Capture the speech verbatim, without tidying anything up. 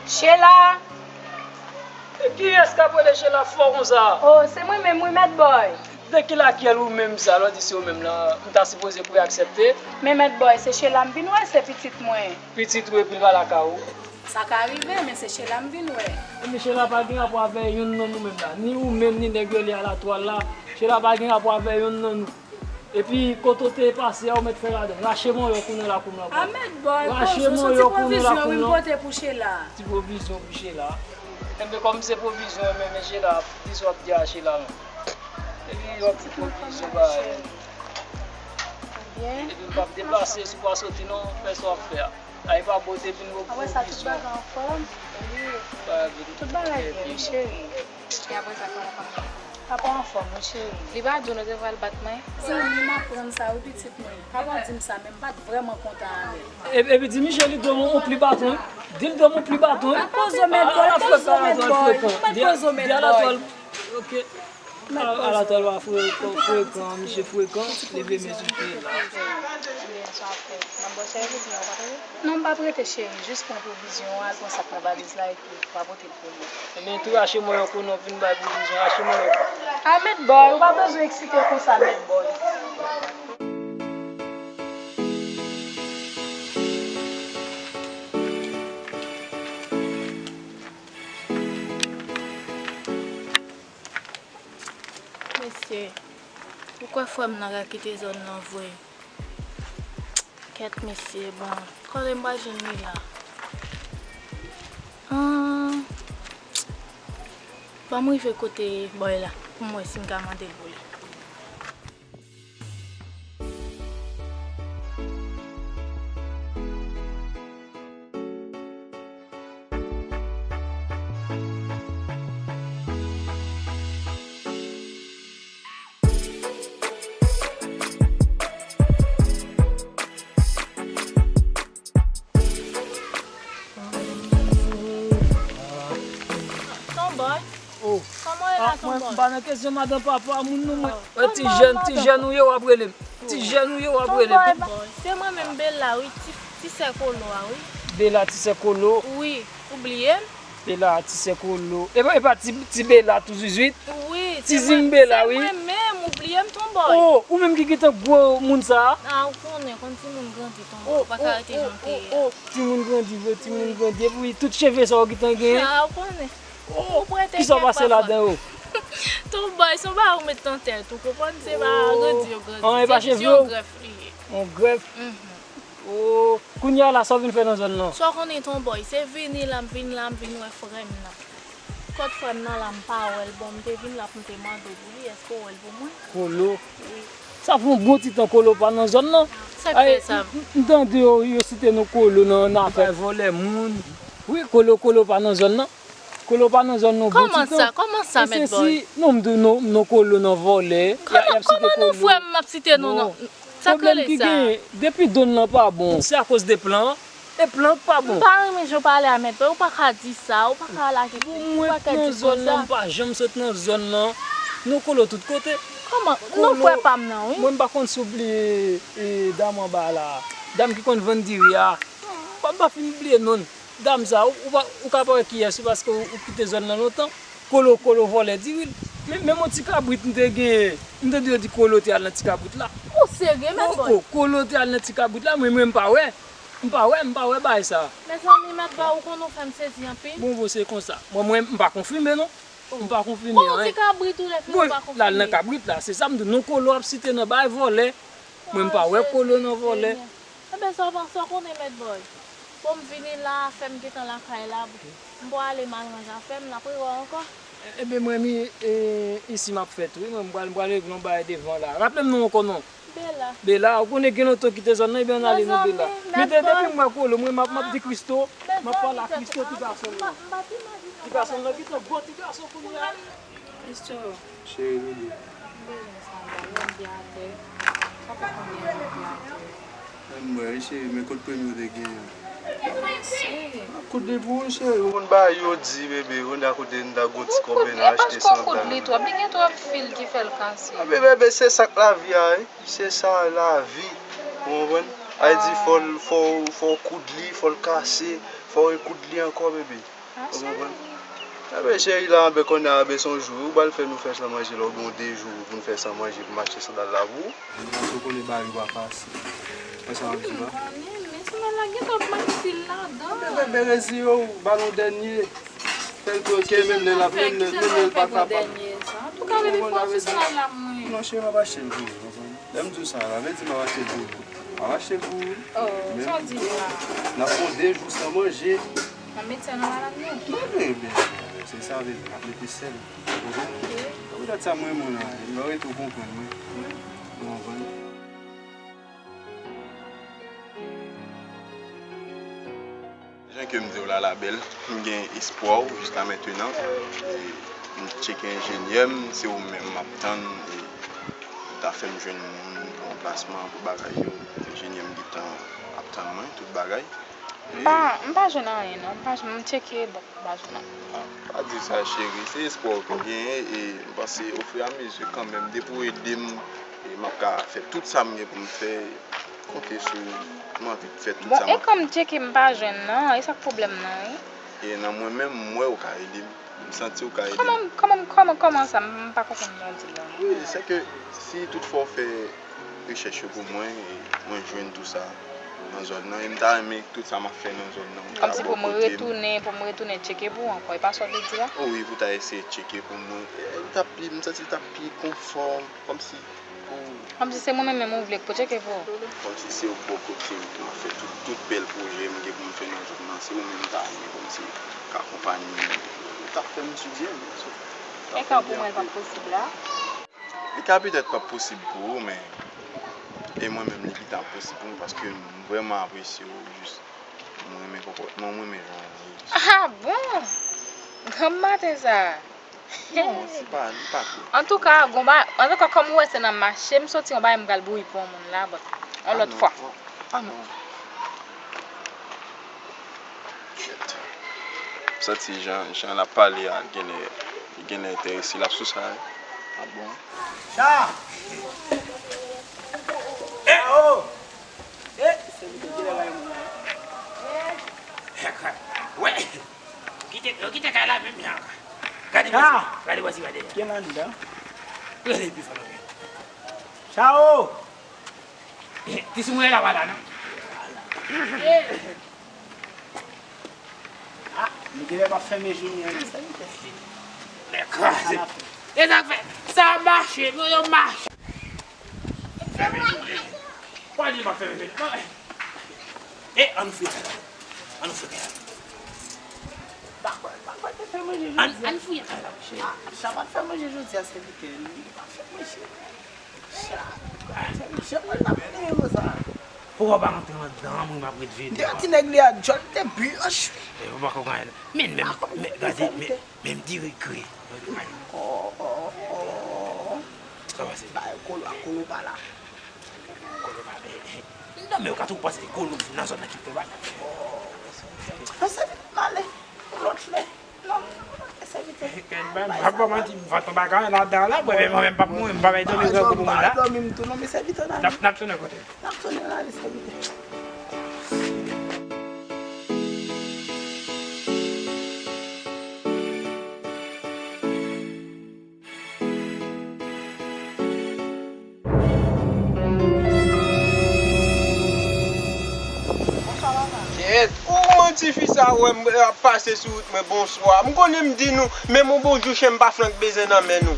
Chela! E kiyès k ap rele Chela fò konsa? Oh, se mwen menm wi, Mèt Bòy. De ki lakyèl ou menm sa? Lè w di se ou menm lan, m ta sipoze pou aksepte. Men Mèt Bòy, se Chela m vin wè, se pitit mwen. Pitit ou epi l pa lakay ou? Sa ka rive, men se Chela m vin wè. Ebyen Chela pa gen rapò avè yonn nan nou menm la. Ni ou menm, ni nèg yo rele Alatwal la. Chela pa gen rapò avè yonn nan nou. Epi kote w te pase a, ou mèt fè ladan. Rache manyòk ou nan lakou m lan. A Mèt Bòy, koz ou se ti pwovizyon wi m pote pou Chela. Ti pwovizyon pou Chela. Enben kòm se pwovizyon, enben men Chela, di sa w ap di a Chela non. Epi w ap di pwovizyon bagay. Epi m p ap deplase si w pa soti non, fè sa w ap fè a. Ay pa bon depi nou pran pwovizyon. Bagay vin byen, cheri. E apre sa, kòman fanm nan? Papa anfòm wi, cheri. Li pa di w nou te pral bat mwen? Zanmi m aprann sa wi, pitit mwen. Papa di m sa, men m pa t vrèman kontan avè l. E- Epi di Miche li dwe yon pli baton wi. Di l dwe yon pli baton wi. Poze w, Mèt Bòy, poze w, Mèt Bòy. Mèt Bòy, poze w, Mèt Bòy. Alatòl pa frekan, frekan, misye frekan, leve men sou pye la. Non, m p ap rete cheri, jis pran pwovizyon an, al pran sa k nan valiz la epi w a pote l pou li. Ebyen tou rache manyòk ou non, vin bay pwovizyon, rache manyòk. A Mèt Bòy, ou pa bezwen eksite w konsa, Mèt Bòy. Mesye, ou kwè frè m nan ka kite zòn nan vre? Kèt mesye, bon, konnen m pa jwenn li la. Ahn, ban m rive kote bòy la pou m wè si m ka mande l pou li. Tonbòy. Oh. Kòman w ye la, tonbòy? Mwen m pa nan kesyon madan papa moun non mwen. Ti jèn, ti jèn ou ye w ap rele m. Ti jèn ou ye w ap rele m. Tonbòy, se mwen menm Bela wi, ti, ti sè Kolo a wi. Bela, ti sè Kolo. Wi, ou bliye m? Bela, ti sè Kolo. E pa, e pa ti, ti Bela tou zuizwit? Wi, ti zim Bela wi. Se mwen menm, ou bliye m, tonbòy? Oh, ou menm ki gentan gwo moun sa a? A, ou konnen, konn timoun grandi, tonbòy, ou pa ka rete jan w te ye a. Timoun grandi vre, timoun grandi. Epi tout cheve sa ou gentan genyen. A, ou konnen. Ou prete kèk pafwa. Kisa w pase ladan yo? Tonbòy, se yon bagay ou met nan tèt ou, konprann? Se pa grandi yo grandi. Se jis yon grèf li ye. Yon grèf? Oh, kounye a la, sa w vin fè nan zòn nan? Sa w konnen, tonbòy, se vini la, m vin la, m vin wè frè m nan. Kot frè m nan la, m pa wè l. Bon, m te vin la pou m te mande w pou li, èske w wè l pou mwen? Kolo. Wi. Sa fè yon bon ti tan Kolo pa nan zòn nan. Sa k fè sa? M tande yo, yo site non Kolo nan, nan afè vòlè moun. Wi, Kolo, Kolo pa nan zòn nan. Kolo pa nan zòn nan bon ti tan. Kòman sa? Kòman sa, Mèt Bòy? Non, m di w non, non Kolo nan vòlè. Kòman, kòman non frè m ap site non, non? Sa k rele sa? Pwoblèm ki genyen, depi donn lan pa bon, se akoz de plan an. E plan k pa bon. M pa renmen jan w pale a Mèt Bòy, ou pa ka di sa, ou pa ka lage, ou pa ka di konsa. Bon, mwen nan zòn nan, m pa janm sot nan zòn nan. Non Kolo tout kote. Kòman? Non frè pa m nan, wi. Mwen m pa konn si w bliye, e, dam anba la. Dam ki konn vann diri a. M pa, m pa fin bliye non l. Dam sa, ou, ou pa, ou ka pa wè kiyès li paske ou, ou kite zòn nan lontan. Kolo, Kolo vòlè diri l. Men, menm yon ti kabrit m te genyen, m tande yo di Kolo te al nan ti kabrit la. Ou serye, Mèt Bòy? Oh, oh, Kolo te al nan ti kabrit la, mwen, mwen m pa wè. M pa wè, m pa wè bagay sa. Mezanmi, Mèt Bòy, ou konn ou fè m sezi anpil. Bon, bon, se konsa. Mwen, mwen, m pa konfime, non. M pa konfime anyen. Bon, ti kabrit ou lè fini ou pa konfime. Bon, l al nan kabrit la, se sa m di w, non Kolo ap site nan bagay vòlè. Mwen m pa wè Kolo nan vòlè. Enben, sa w panse w konnen, Mèt Bòy? Bon, m vini la, afè m gentan lakay la. M pral ale m al ranje afè m, n ap rewè ankò. Enben, mwen, mi, e, isi m ap fè tou, wi, mwen, m pral, m pral regle yon bagay devan la. Raple m non ankò non. Bela. Bela, ou konnen gen lontan w kite zòn nan, ebyen ann ale non Bela. Men de-, depi m wè Kolo, mwen m ap, m ap di Christo, m ap pale a Christo ti gason m nan. Ti gason m nan gentan gwo ti gason kounye a. Christo. Cheri bebe. M bezwen sa, ba lè m te atè. Sa fè konbyen jou m te atè? Menm mwen wi cheri, men kot premye w te genyen an? Kout li pou ou cheri. Ou konn bagay yo di bebe, kounye a kote n ta gon ti kòb n achte sandal. Ou pa ko kout li twòp, li gen twòp fil ki fè l kase. Enben bebe, se sa k lavi a wi. Se sa lavi. Ou konprann? Ay di fò l, fò, fò w koud li, fò l kase, Fò w ekout li ankò, bebe. Ou konprann? Enben, cheri, la, enben, kounye a, enben, se yon jou wi, ou pral fè nou fè san manje la, oubyen yon de jou pou n fè san manje, pou m achte sandal la pou ou. Ou konnen bagay yo pa fasil. Wè sa m ap di la? M konnen, men sandal la gen twòp matil ladan. Enben, bebe, reziye w, ba l yon dènye. Fè l tranke, menm lè l ap, menm lè, menm lè l pa kapab. Antouka, bebe, fò w sou sandal la pou mwen. Non, cheri, m ap achte l pou ou, w konprann? Lè m di w sa, la vle di m ap achte l pou ou. M ap achte l pou ou. Oh, men sa w di la? N ap fè de jou san manje. N ap met sèl nan malad nou. Non, men, men, se sa vle di, n ap mete sèl. Ou konprann? Ok. Poutèt sa, mwen, mwen la, m rete w konprann mwen. Ou konprann? Jan ke m di w la, Labèl, m gen espwa w jiska mentenan. E m tcheke enjenyè m, se ou menm m ap tann. E ou ta fè m jwenn moun pou ranplasman, pou bagay yo. Enjenyè m gentan ap tann mwen, tout bagay. E M pa, m pa jwenn anyen, non. M pa jwenn, m tcheke, bon, m pa jwenn anyen. Ah, pa di sa, cheri. Se espwa w ke w genyen, e m panse, ofiramezu, kanmenm, depi w ede m, e m ap ka fè tout sa m gen pou m fè. Konte sou ou, m anvi fè tout sa m ap fè. Bon, e kòm tcheke m pa jwenn nan, e sa k pwoblèm nan, wi? E nan mwen menm, m wè ou ka ede m. M santi ou ka ede m. Kòman, kòman, kòman, kòman sa? M pa konprann sa w di la. Wi, se ke si toutfwa w fè rechèch yo pou mwen, e mwen jwenn tout sa nan zòn nan, e m ta renmen tout sa m ap fè nan zòn nan, ou ta bò kote m. Kòmsi pou m retounen, pou m retounen tcheke pou ou ankò, e pa sa w te di a? O wi, pou w ta eseye tcheke pou mwen. E, li t ap pi, m santi li t ap pi konfò, kòmsi Kòmsi se mwen menm, menm ou vle k pou tcheke pou ou. Kòmsi se ou k bò kote m, pou m ap fè tout, tout bèl pwojè m gen pou m fè nan zòn nan. Se ou menm m ta renmen kòmsi ka akonpanye m. Ou t ap fè m etidye, men se, e ka pou mwen l p ap posib la? Li ka petèt p ap posib pou ou, men e mwen menm li gentan ap posib pou mwen, paske m vrèman apresye w, jis mwen renmen konpòtman w, mwen renmen jan w ye. Ah bon? Granm maten sa a? Non, se pa, li pa tou. Antouka, gon ba, antouka, kòm ou wè se nan mache m soti, yon bagay m pral bouyi pou yon moun la, but yon lòt fwa. Ah non. Shit. M santi jan, jan l ap pale a, genlè, li genlè enterese l ap sou sa, wi. Ah bon? Cha! Eh, oh! Eh, sèvitè genlè bay moun la. Wè! Yo kite, yo kite kay la menm jan. Gade bò sa, gade bò sa, gade. Ki anndan? Rele pi fò non. Chao! Ti sou mwen la pa la non. Ah, nou genlè pa fèmen jounen an. Nèg kraze. E sa k fè? Sa mache, yo, yo mache. Fèmen jounen. Pwa di pa fèmen jounen. E, ann fouye kay la. Ann fouye kay la. Ann, ann fouye kay la, monchè. Sa pa t fè manje jodi a, sèvitè. Li pa fè manje. Sa, sèvitè, mwen pa vle konsa. Poukò w pa rantre anndan, mwen m ap ret veye. Deyò ti nèg li a, djòl te blanch, wi. E, ou pa konprann. Men, men, men, gade, men, men m di regre. Oh, oh, oh. Sa pase? Bay kolo a kolo pa la. Kolo pa, eh, eh. Non, men ou ka tou panse se kolo nan zòn nan ki fè bagay. Nan sèvitè m ale. Lòt lè. Non, non, non, sèvitè. Kèt, bay, bay, pa manti, m va tonbe ak anyen ladan la, mwen menm, mwen menm, m p ap mouri, m pa bay dòmi grangou pou moun la. Dòmi m tou, non, men sèvitè nan. N ap, n ap tounen kote. N ap tounen la, sèvitè. Kèt, ou manti fi sa wè m ap pase sou wout mwen, bonswa. M konnen m di nou, menm yon bonjou chen m pa flank beze nan men nou.